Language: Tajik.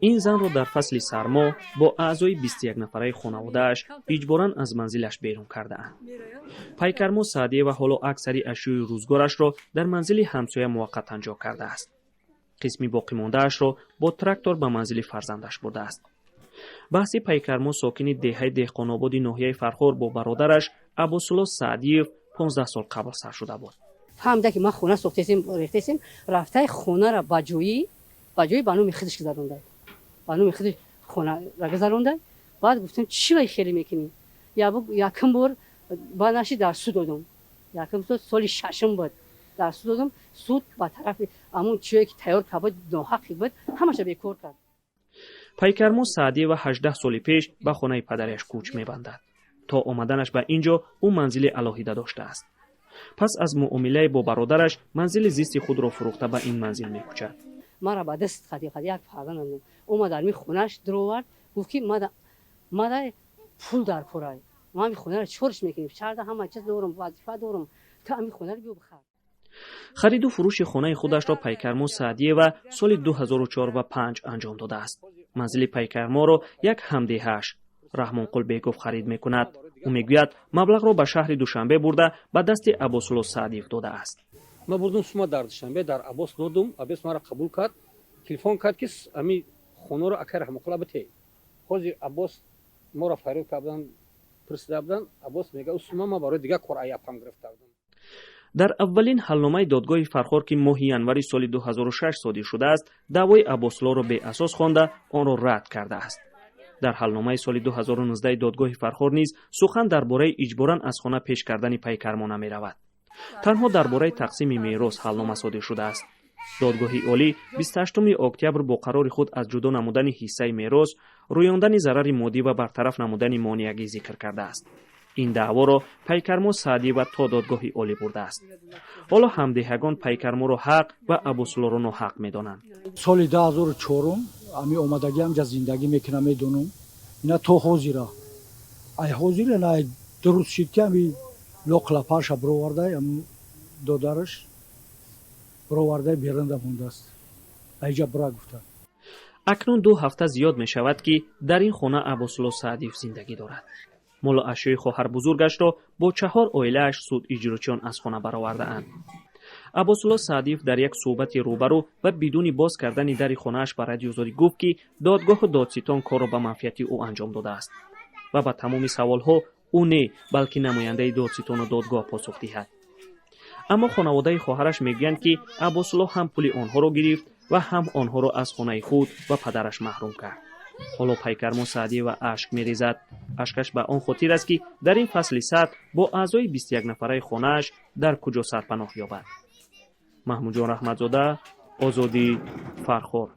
Ин занро дар фасли сармо бо аъзои 21 нафараи хонаводааш иҷборан аз манзилаш берун кардаанд. Пайкармо Саъдиева ҳоло аксари ашёи рӯзгорашро дар манзили ҳамсоя муваққатан ҷо кардааст. Қисми боқимондаашро бо трактор ба манзили фарзандаш бурдааст. Баҳси Пайкармо, сокини деҳаи Деҳқонободи ноҳияи Фархор, бо бародараш Аббосулло Саъдиев 15 сол қабл сар шуда буд. Фаҳмида, ки ман хона сохтесем, рехтесем, рафтаи хонаро ба ҷои ба номи худаш гузаронда, ба номи худаш хонара гузаронда. Баъд гуфтам: «Чӣ вай хеле мекунӣ?» Якум бор ба наши дар суд додум. Якум суд соли шашум буд, дар суд додум. Суд ба тарафи ҳамун чие, ки тайёр кард буд, ноҳаққи буд, ҳамаша бекор кард. Пайкармо Саъдиева 18 соли пеш ба хонаи падараш кӯч мебандад. То омаданаш ба ин ҷо ӯ манзили алоҳида доштааст. Пас аз муомилае бо бародараш манзили зисти худро фурӯхта, ба ин манзил мекӯчад. Мара ба даст хади як фарзандам омад, дар ми хонаш дуровард, гуфт, ки мада пул дар корай, ман ми хонаро чорш мекунем, шаҳрда ҳама чиз дорум, вазифа дорум, ту ами хонаро биё бихар. Хариду фурӯши хонаи худашро Пайкармо Саъдиева соли 2004 ва 5 анҷом додааст. Манзили Пайкарморо як ҳамдеҳааш Раҳмонқул Бегов харид мекунад. Ӯ мегӯяд, маблағро ба шаҳри Душанбе бурда, ба дасти Аббосулло Саъдиев додааст. Ман бурдум сума дар Душанбе дар Аббос додум. Аббос маро қабул кард, телефон кард, ки ами хонаро акай Раҳмонқула бите. Ҳозир Аббос моро фарёд кардан, пурсида будан. Аббос мега: «Ӯ сума ман барои дигар кор аяпам гирифта будам». Дар аввалин ҳалномаи додгоҳи Фархор, ки моҳи январи соли 2006 содир шудааст, даъвои Аббосуллоро беасос хонда, онро рад кардааст. Дар ҳалномаи соли 2019 додгоҳи Фархор низ сухан дар бораи иҷборан аз хона пеш кардани Пайкармо намеравад. Танҳо дар бораи тақсими мерос ҳалнома содир шудааст. Додгоҳи олӣ 28 октябр бо қарори худ аз ҷудо намудани ҳиссаи мерос, рӯёндани зарари моддӣ ва бартараф намудани монеагӣ зикр кардааст. Ин даъворо Пайкармо Саъдиева то додгоҳи олӣ бурдааст. Ҳоло ҳамдеҳагон Пайкарморо ҳақ ва Аббосуллоро ноҳақ медонанд. Соли 2004-ум ами омадагӣ ҳамҷа зиндагӣ мекунам, медонам, ина то ҳозира, ай ҳозира на дуруст шид, ки ами лоқлапаша бировардай, ам додараш бировардай, берунда мондааст, айҷа бира гуфта. Акнун 2 ҳафта зиёд мешавад, ки дар ин хона Аббосулло Саъдиев зиндагӣ дорад. Молу ашёи хоҳарбузургашро бо чаҳор оилааш суд иҷрочиён аз хона баровардаанд. Аббосулло Саъдиев дар як суҳбати рӯбарӯ ва бидуни боз кардани дари хонааш ба Радиои Озодӣ гуфт, ки додгоҳу додситон корро ба манфиати ӯ анҷом додааст ва ба тамоми саволҳо ӯ не, балки намояндаи додситону додгоҳ посух диҳад. Аммо хонаводаи хоҳараш мегӯянд, ки Аббосулло ҳам пули онҳоро гирифт ва ҳам онҳоро аз хонаи худ ва падараш маҳрум кард. Ҳоло Пайкармо Саъдиева ашк мерезад. Ашкаш ба он хотир аст, ки дар ин фасли сард бо аъзои 21 нафараи хонааш дар куҷо сарпаноҳ ёбад. Маҳмудҷон Раҳматзода, Озодӣ, Фархор.